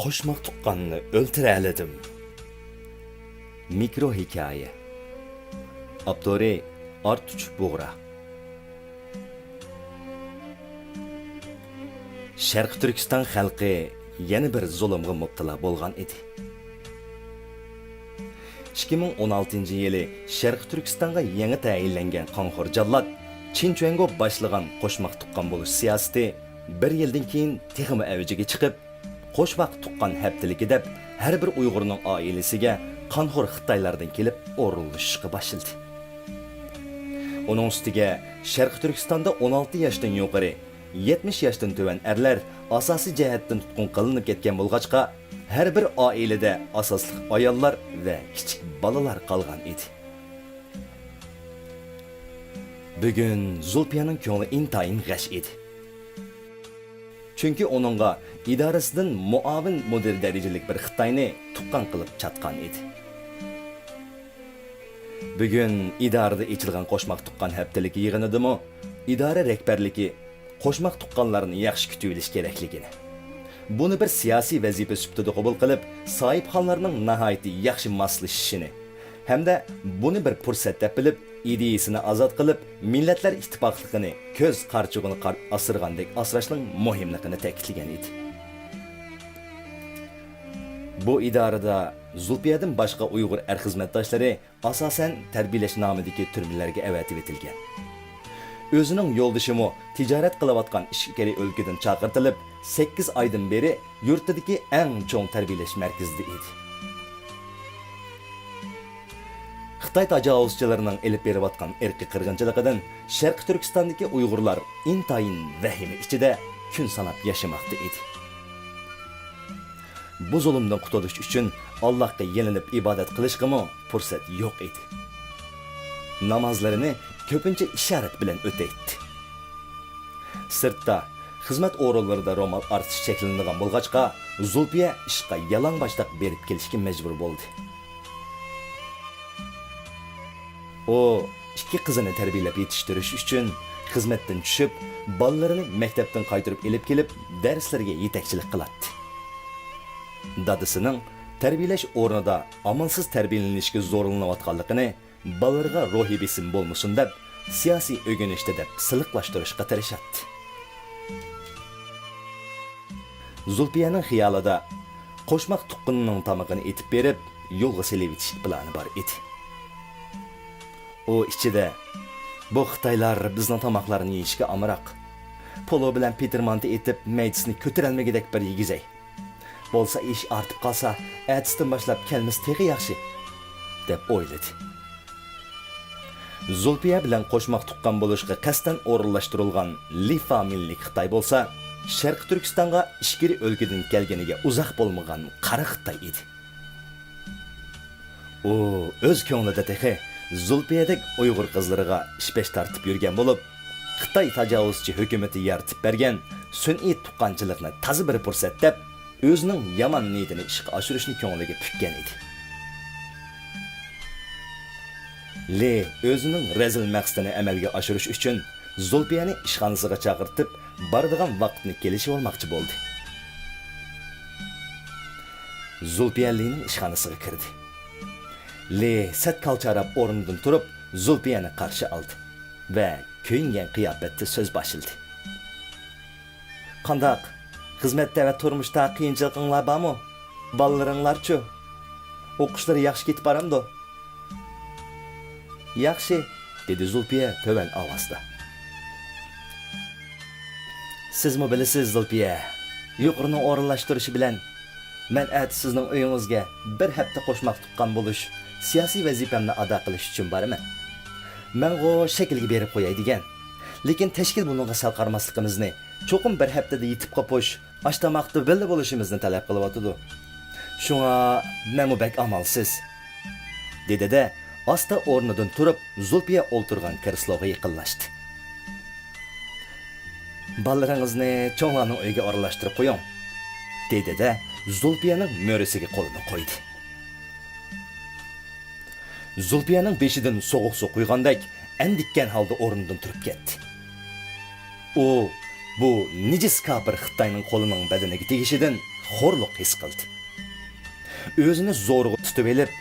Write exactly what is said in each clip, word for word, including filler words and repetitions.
قوشماق تۇغقاننى ئۆلتۈرەلىدىم. مىكرو ھېكايە. ئاپتورى: ئارتۇچ بۇغرا. شەرقىي تۈركىستان خەلقى يەنە بىر زۇلۇمغا مۇپتىلا بولغان ئىدى. ئىككى مىڭ ئون ئالتىنچى يىلى شەرقىي تۈركىستانغا يېڭى تەيىنلەنگەن قانخور جاللات چىن چۈەنگو باشلىغان قوشماق تۇغقان بولۇش سىياسىتى بىر يىلدىن كېيىن تېخىمۇ ئەۋجىگە چىقىپ، قوشماق تۇغقان ھەپتىلىكى دەپ ھەر بىر ئۇيغۇرنىڭ ئائىلىسىگە قانخور خىتايلاردىن كېلىپ ئورۇنلىشىشقا باشلىدى. ئۇنىڭ ئۈستىگە شەرقىي تۈركىستاندا ئون ئالتە ياشتىن يۇقىرى، يەتمىش ياشتىن تۆۋەن ئەرلەر ئاساسىي جەھەتتىن تۇتقۇن قىلىنىپ كەتكەن بولغاچقا، ھەر بىر ئائىلىدە ئاساسلىق ئاياللار ۋە كىچىك بالىلار قالغان ئىدى. بۈگۈن زۇلپىيەنىڭ كۆڭلى ئىنتايىن غەش ئىدى. چۈنكى ئۇنىڭغا ئىدارىسىدىن مۇئاۋىن مۇدىر دەرىجىلىك بىر خىتاينى تۇغقان قىلىپ چاتقان ئىدى. بۈگۈن ئىدارىدە ئېچىلغان قوشماق تۇغقان ھەپتىلىكى يىغىنىدىمۇ ئىدارە رەھبەرلىكى قوشماق تۇغقانلارنى ياخشى كۈتۈۋېلىش كېرەكلىكىنى، بۇنى بىر سىياسىي ۋەزىپە سۈپىتىدە قوبۇل قىلىپ، ساھىبخانلارنىڭ ناھايىتى ياخشى ماسلىشىشىنى، ھەمدە بۇنى بىر پۇرسەت دەپ بىلىپ، ئىدىيىسىنى ئازاد قىلىپ، مىللەتلەر ئىتتىپاقلىقىنى كۆز قارىچۇقىنى قارىپ ئاسرىغاندەك ئاسراشنىڭ مۇھىملىقىنى تەكىتلىگەن ئىدى. بۇ ئىدارىدە زۇلپىيەدىن باشقا ئۇيغۇر ئەر خىزمەتداشلىرى ئاساسەن تەربىيەلەش نامىدىكى تۈرمىلەرگە ئەۋەتىۋېتىلگەن. ئۆزىنىڭ يولدىشىمۇ تىجارەت قىلىۋاتقان ئىچكىرى ئۆلكىدىن چاقىرتىلىپ، سەككىز ئايدىن بېرى يۇرتىدىكى ئەڭ چوڭ تەربىيەلەش مەركىزىدە ئىدى. خىتاي تاجاۋۇزچىلىرىنىڭ ئېلىپ بېرىۋاتقان ئىرقىي قىرغىنچىلىقىدىن شەرقىي تۈركىستاندىكى ئۇيغۇرلار ئىنتايىن ۋەھىمە ئىچىدە كۈن ساناپ ياشىماقتا ئىدى. بۇ زۇلۇمدىن قۇتۇلۇش ئۈچۈن ئاللاھقا يېلىنىپ ئىبادەت قىلىشقىمۇ پۇرسەت يوق ئىدى. نامازلىرىنى كۆپىنچە ئىشارەت بىلەن ئۆتەيتتى. سىرتتا، خىزمەت ئورۇنلىرىدا رومال ئارتىش چەكلىنىدىغان بولغاچقا، زۇلپىيە ئىشقا يالىڭباشلاپ بېرىپ كېلىشكە مەجبۇر بولدى. ئۇ ئىككى قىزىنى تەربىيەلەپ يېتىشتۈرۈش ئۈچۈن خىزمەتتىن چۈشۈپ، بالىلىرىنى مەكتەپتىن قايتۇرۇپ ئېلىپ كېلىپ، دەرسلىرىگە يېتەكچىلىك قىلاتتى. دادىسىنىڭ تەربىيەلەش ئورنىدا ئامالسىز تەربىيەلىنىشكە زورلىنىۋاتقانلىقىنى، بالىلىرىغا روھىي بېسىم بولمىسۇن دەپ، سىياسىي ئۆگىنىشتە دەپ سىلىقلاشتۇرۇشقا تىرىشاتتى. زۇلپىيەنىڭ خىيالىدا قوشماق تۇغقىنىنىڭ تامىقىنى ئېتىپ بېرىپ، يولغا سېلىۋېتىش پىلانى بار ئىدى. ئۇ ئىچىدە، «بۇ خىتايلار بىزنىڭ تاماقلارنى يېيىشكە ئامراق. پولۇ بىلەن پېتىر مانتا ئېتىپ، مەيدىسىنى كۆتۈرەلمىگۈدەك بىر يېگۈزەي. بولسا ئىش ئارتىپ قالسا، ئەتىسىدىن باشلاپ كەلمىسە تېخى ياخشى» دەپ ئويلىدى. زۇلپىيە بىلەن قوشماق تۇغقان بولۇشقا قەستەن ئورۇنلاشتۇرۇلغان لى فامىلىلىك خىتاي بولسا، شەرقىي تۈركىستانغا ئىچكىرى ئۆلكىدىن كەلگىنىگە ئۇزاق بولمىغان قارا خىتاي ئىدى. ئۇ ئۆز كۆڭلىدە تېخى زۇلپىيەدەك ئۇيغۇر قىزلىرىغا ئىش-پەش تارتىپ يۈرگەن بولۇپ، خىتاي تاجاۋۇزچى ھۆكۈمىتى يارىتىپ بەرگەن سۈنئىي تۇغقانچىلىقنى تازا بىر پۇرسەت دەپ، ئۆزىنىڭ يامان نىيىتىنى ئىشقا ئاشۇرۇشنى كۆڭلىگە پۈككەن ئىدى. لى ئۆزىنىڭ رەزىل مەقسىتىنى ئەمەلگە ئاشۇرۇش ئۈچۈن زۇلپىيەنى ئىشخانىسىغا چاقىرتىپ، بارىدىغان ۋاقىتنى كېلىشىۋالماقچى بولدى. زۇلپىيە لىنىڭ ئىشخانىسىغا كىردى. لى سەت كالچاراپ ئورنىدىن تۇرۇپ، زۇلپىيەنى قارشى ئالدى ۋە كۆيۈنگەن قىياپەتتە سۆز باشلىدى. «قانداق؟ خىزمەتتە ۋە تۇرمۇشتا قىيىنچىلىقىڭلار بارمۇ؟ بالىلىرىڭلارچۇ؟ ئوقۇشلىرى ياخشى كېتىپ بارامدۇ؟» «ياخشى»، دېدى زۇلپىيە تۆۋەن ئاۋازدا. «سىزمۇ بىلىسىز، زۇلپىيە، يۇقىرىنىڭ ئورۇنلاشتۇرۇشى بىلەن مەن ئەتە سىزنىڭ ئۆيىڭىزگە بىر ھەپتە قوشماق تۇغقان بولۇش سىياسىي ۋەزىپەمنى ئادا قىلىش ئۈچۈن بارىمەن. مەنغۇ شەكىلگە بېرىپ قوياي دېگەن. لېكىن تەشكىل بۇنىڭغا سەل قارىماسلىقىمىزنى، چوقۇم بىر ھەپتىدە يېتىپ قوپۇش، ئاش-تاماقتا بىللە بولۇشىمىزنى تەلەپ قىلىۋاتىدۇ. شۇڭا مەنمۇ بەك ئامالسىز.» دېدى-دە، ئاستا ئورنىدىن تۇرۇپ، زۇلپىيە ئولتۇرغان كرېسلوغا يېقىنلاشتى. «بالىلىرىڭىزنى چوڭلارنىڭ ئۆيىگە ئورۇنلاشتۇرۇپ قويۇڭ»، دېدى-دە، زۇلپىيەنىڭ مۈرىسىگە قولىنى قويدى. زۇلپىيەنىڭ بېشىدىن سوغۇق سۇ قۇيغاندەك ئەندىككەن ھالدا ئورنىدىن تۇرۇپ كەتتى. ئۇ بۇ نىجىس كاپىر خىتاينىڭ قولىنىڭ بەدىنىگە تېگىشىدىن خورلۇق ھېس قىلدى. ئۆزىنى زورىغا تۇتۇۋېلىپ،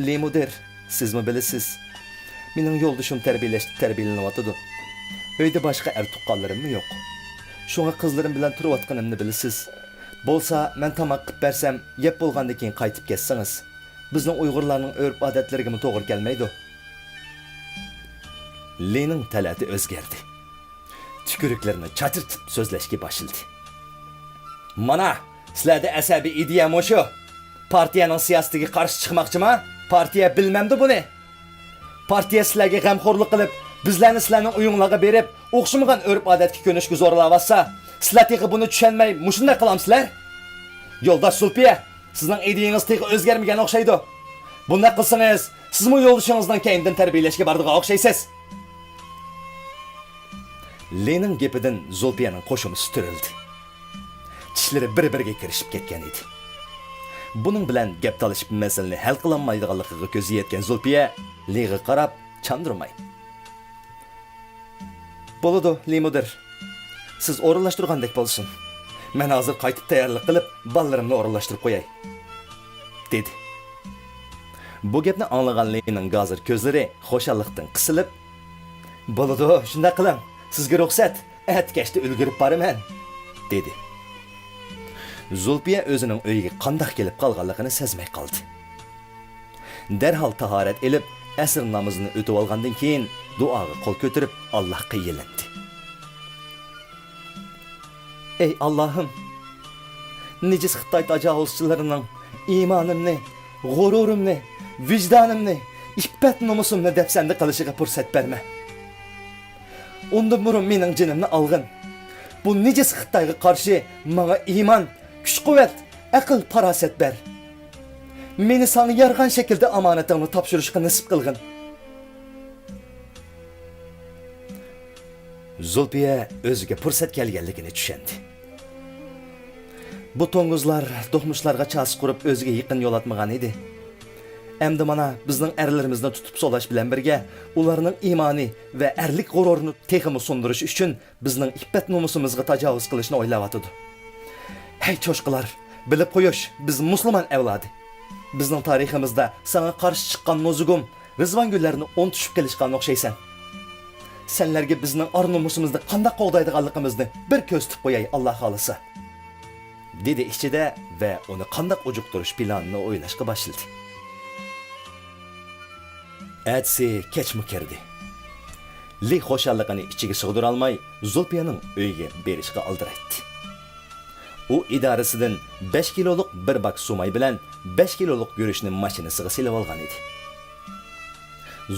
لى مۇدىر، سىزمۇ بىلىسىز، مېنىڭ يولدىشىم تەربىيەلەشتە تەربىيەلىنىۋاتىدۇ. ئۆيدە باشقا ئەر تۇغقانلىرىممۇ يوق. شۇڭا قىزلىرىم بىلەن تۇرۇۋاتقىنىمنى بىلىسىز. بولسا، مەن تاماق قىلىپ بەرسەم، يەپ بولغاندىن كېيىن قايتىپ كەتسىڭىز. بىزنىڭ ئۇيغۇرلارنىڭ ئۆرپ-ئادەتلىرىگىمۇ توغرا كەلمەيدۇ. لىنىڭ تەلەتى ئۆزگەردى. تۈكۈرۈكلىرىنى چاچرىتىپ سۆزلەشكە باشلىدى. مانا، سىلەردە ئەسەبىي ئىدىيە مۇشۇ. پارتىيەنىڭ سىياسىتىگە قارشى چىقماقچىما؟ پارتىيە بىلمەمدۇ بۇنى؟ پارتىيە سىلەرگە غەمخورلۇق قىلىپ، بىزلەرنى سىلەرنىڭ ئۆيۈڭلارغا بېرىپ، ئوخشىمىغان ئۆرپ-ئادەتكە كۆنۈشكە زورلاۋاتسا، سىلەر تېخى بۇنى چۈشەنمەي، مۇشۇنداق قىلامسىلەر؟ يولداش زۇلپىيە، سىزنىڭ ئىدىيىڭىز تېخى ئۆزگەرمىگەن ئوخشايدۇ. بۇنداق قىلسىڭىز، سىزمۇ يولدىشىڭىزنىڭ كەينىدىن تەربىيەلەشكە بارىدىغان ئوخشايسىز. لىنىڭ گېپىدىن زۇلپىيەنىڭ قوشۇمىسى تۈرۈلدى. چىشلىرى بىر-بىرىگە كىرىشىپ كەتكەن ئىدى. بۇنىڭ بىلەن گەپ تالىشىپ مەسىلىنى ھەل قىلالمايدىغانلىقىغا كۆزى يەتكەن زۇلپىيە لىغا قاراپ چاندۇرماي، بولىدۇ، لى مۇدىر. سىز ئورۇنلاشتۇرغاندەك بولسۇن. مەن ھازىر قايتىپ تەييارلىق قىلىپ، بالىلىرىمنى ئورۇنلاشتۇرۇپ قوياي، دېدى. بۇ گەپنى ئاڭلىغان لىنىڭ گازىر كۆزلىرى خۇشاللىقتىن قىسىلىپ، بولىدۇ، شۇنداق قىلىڭ. سىزگە رۇخسەت. ئەتە كەچتە ئۈلگۈرۈپ بارىمەن، دېدى. زۇلپىيە ئۆزىنىڭ ئۆيىگە قانداق كېلىپ قالغانلىقىنى سەزمەي قالدى. دەرھال تاھارەت ئېلىپ، ئەسىر نامىزىنى ئۆتۈۋالغاندىن كېيىن، دۇئاغا قول كۆتۈرۈپ، ئاللاھقا يېلىندى. ئەي ئاللاھىم! نىجىس خىتاي تاجاۋۇزچىلىرىنىڭ ئىمانىمنى، غۇرۇرۇمنى، ۋىجدانىمنى، ئىپپەت-نومۇسۇمنى دەپسەندە قىلىشىغا پۇرسەت بەرمە. ئۇندىن بۇرۇن مېنىڭ جېنىمنى ئالغىن. بۇ نىجىس خىتايغا قارشى ماڭا ئىمان، كۈچ-قۇۋۋەت، ئەقىل-پاراسەت بەر. مېنى ساڭا يارىغان شەكىلدە ئامانىتىڭنى تاپشۇرۇشقا نېسىپ قىلغىن. زۇلپىيە ئۆزىگە پۇرسەت كەلگەنلىكىنى چۈشەندى. بۇ توڭگۇزلار، دوقمۇشلارغا چاسا قۇرۇپ، ئۆزىگە يېقىن يولاتمىغان ئىدى. ئەمدى مانا، بىزنىڭ ئەرلىرىمىزنى تۇتۇپ سولاش بىلەن بىرگە، ئۇلارنىڭ ئىمانى ۋە ئەرلىك غۇرۇرىنى تېخىمۇ سۇندۇرۇش ئۈچۈن، بىزنىڭ ئىپپەت-نومۇسىمىزغا تاجاۋۇز قىلىشنى ئويلاۋاتىدۇ. ھەي چوشقىلار، بىلىپ قويۇش، بىز مۇسۇلمان ئەۋلادى. بىزنىڭ تارىخىمىزدا ساڭا قارشى چىققان نوزۇگۇم، رىزۋانگۈللەرنى ئۇنتۇشۇپ قېلىشقان ئوخشايسەن. سەنلەرگە بىزنىڭ ئار-نومۇسىمىزنى قانداق قوغدايدىغانلىقىمىزنى بىر كۆرسىتىپ قوياي، ئاللا خالىسا، دېدى ئىچىدە ۋە ئۇنى قانداق ئۇجۇقتۇرۇش پىلانىنى ئويلاشقا باشلىدى. ئەتىسى كەچمۇ كىردى. لى خۇشاللىقىنى ئىچىگە سىغدۇرالماي، زۇلپىيەنىڭ ئۆيىگە بېرىشقا ئالدىرايتتى. ئۇ ئىدارىسىدىن بەش كىلولۇق بىر باك سۇماي بىلەن بەش كىلولۇق گۈرۈچنى ماشىنىسىغا سېلىۋالغان ئىدى.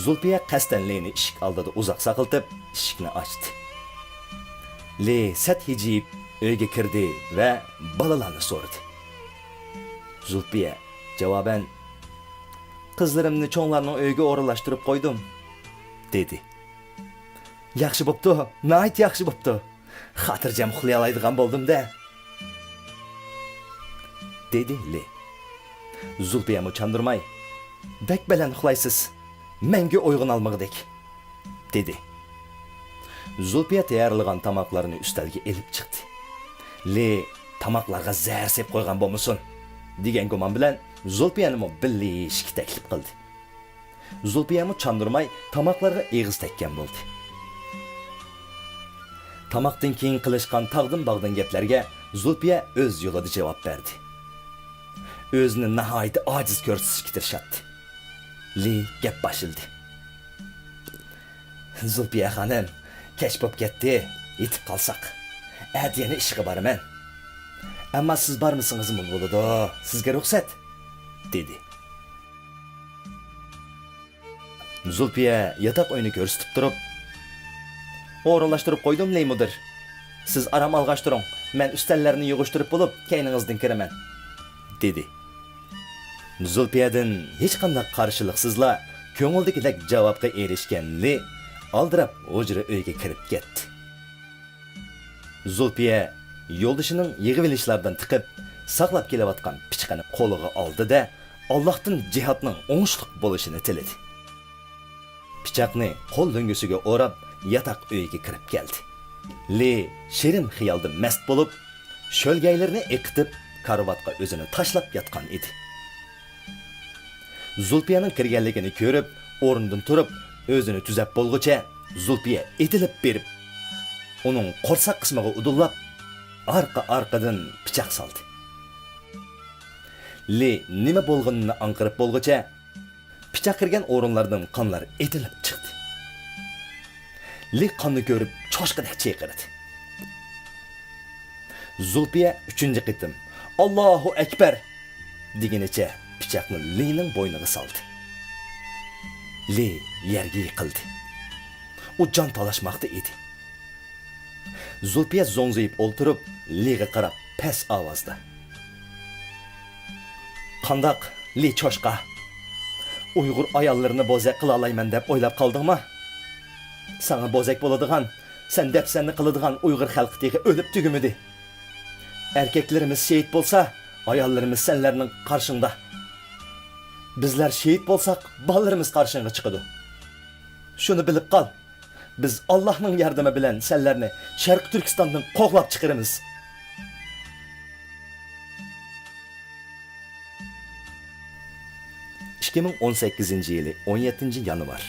زۇلپىيە قەستەن لىنى ئىشىك ئالدىدا ئۇزاق ساقلىتىپ، ئىشىكنى ئاچتى. لى سەت ھىجىيىپ ئۆيگە كىردى ۋە بالىلارنى سورىدى. زۇلپىيە جاۋابەن، قىزلىرىمنى چوڭلارنىڭ ئۆيىگە ئورۇنلاشتۇرۇپ قويدۇم، دېدى. ياخشى بوپتۇ، ناھايىتى ياخشى بوپتۇ. خاتىرجەم ئۇخلىيالايدىغان بولدۇم-دە، دېدى لى. زۇلپىيەمۇ چاندۇرماي، بەك بەلەن ئۇخلايسىز، مەڭگۈ ئويغىنالمىغۇدەك، دېدى. زۇلپىيە تەييارلىغان تاماقلارنى ئۈستەلگە ئېلىپ چىقتى. لى تاماقلارغا زەھەر سېلىپ قويغان بولمىسۇن، دېگەن گۇمان بىلەن زۇلپىيەنىمۇ بىللە يېيىشكە تەكلىپ قىلدى. زۇلپىيەمۇ چاندۇرماي تاماقلارغا ئېغىز تەگكەن بولدى. تاماقتىن كېيىن قىلىشقان تاغدىن-باغدىن گەپلەرگە زۇلپىيە ئۆز يولىدا جاۋاب بەردى. ئۆزىنى ناھايىتى ئاجىز كۆرسىتىشكە تىرىشاتتى. لى گەپ باشلىدى. زۇلپىيە خانىم، كەچ بوپ كەتتى، يېتىپ قالساق. ئەتە يەنە ئىشقا بارىمەن. ئەمما سىز بارمىسىڭىزمۇ بولىدۇ، سىزگە رۇخسەت، دېدى. زۇلپىيە ياتاق ئۆينى كۆرسىتىپ تۇرۇپ، ئورۇنلاشتۇرۇپ قويدۇم، لى مۇدىر. سىز ئارام ئالغاچ تۇرۇڭ، مەن ئۈستەللەرنى يىغىشتۇرۇپ بولۇپ، كەينىڭىزدىن كىرىمەن، دېدى. زۇلپىيەدىن ھېچقانداق قارشىلىقسىزلا كۆڭۈلدىكىدەك جاۋابقا ئېرىشكەن لى ئالدىراپ ھۇجرا ئۆيگە كىرىپ كەتتى. زۇلپىيە يولدىشىنىڭ يىغىۋېلىشلاردىن تىقىپ، ساقلاپ كېلىۋاتقان پىچىقىنى قولىغا ئالدى-دە، ئاللاھتىن جىھادنىڭ ئوڭۇشلۇق بولۇشىنى تىلىدى. پىچاقنى قول لۆڭگىسىگە ئوراپ، ياتاق ئۆيىگە كىرىپ كەلدى. لى شېرىن خىيالدا مەست بولۇپ، شۆلگەيلىرىنى ئېقىتىپ، كارىۋاتقا ئۆزىنى تاشلاپ ياتقان ئىدى. زۇلپىيەنىڭ كىرگەنلىكىنى كۆرۈپ، ئورنىدىن تۇرۇپ، ئۆزىنى تۈزەپ بولغۇچە، زۇلپىيە ئېتىلىپ بېرىپ، ئۇنىڭ قورساق قىسمىغا ئۇدۇللاپ، ئارقا-ئارقىدىن پىچاق سالدى. لى نېمە بولغىنىنى ئاڭقىرىپ بولغۇچە، پىچاق كىرگەن ئورۇنلاردىن قانلار ئېتىلىپ چىقتى. لى قاننى كۆرۈپ چوشقىدەك چىرقىرىدى. زۇلپىيە ئۈچىنچى قېتىم «ئاللاھۇ ئەكبەر» دېگىنىچە پىچاقنى لىنىڭ بوينىغا سالدى. لى يەرگە يىقىلدى. ئۇ جان تالاشماقتا ئىدى. زۇلپىيە زوڭزىيىپ ئولتۇرۇپ، لىغا قاراپ پەس ئاۋازدا: «قانداق، لى چوشقا؟ ئۇيغۇر ئاياللىرىنى بوزەك قىلالايمەن دەپ ئويلاپ قالدىڭما؟ ساڭا بوزەك بولىدىغان، سەن دەپسەندە قىلىدىغان ئۇيغۇر خەلقى تېخى ئۆلۈپ تۈگىمىدى. ئەركەكلىرىمىز شېھىت بولسا، ئاياللىرىمىز سەنلەرنىڭ قارشىڭدا. بىزلەر شېھىت بولساق، بالىلىرىمىز قارشىڭغا چىقىدۇ. شۇنى بىلىپ قال، بىز ئاللاھنىڭ ياردىمى بىلەن سەنلەرنى شەرقىي تۈركىستاندىن قوغلاپ چىقىرىمىز.» ئىككى مىڭ ئون سەككىزىنچى يىلى ئون يەتتىنچى يانۋار.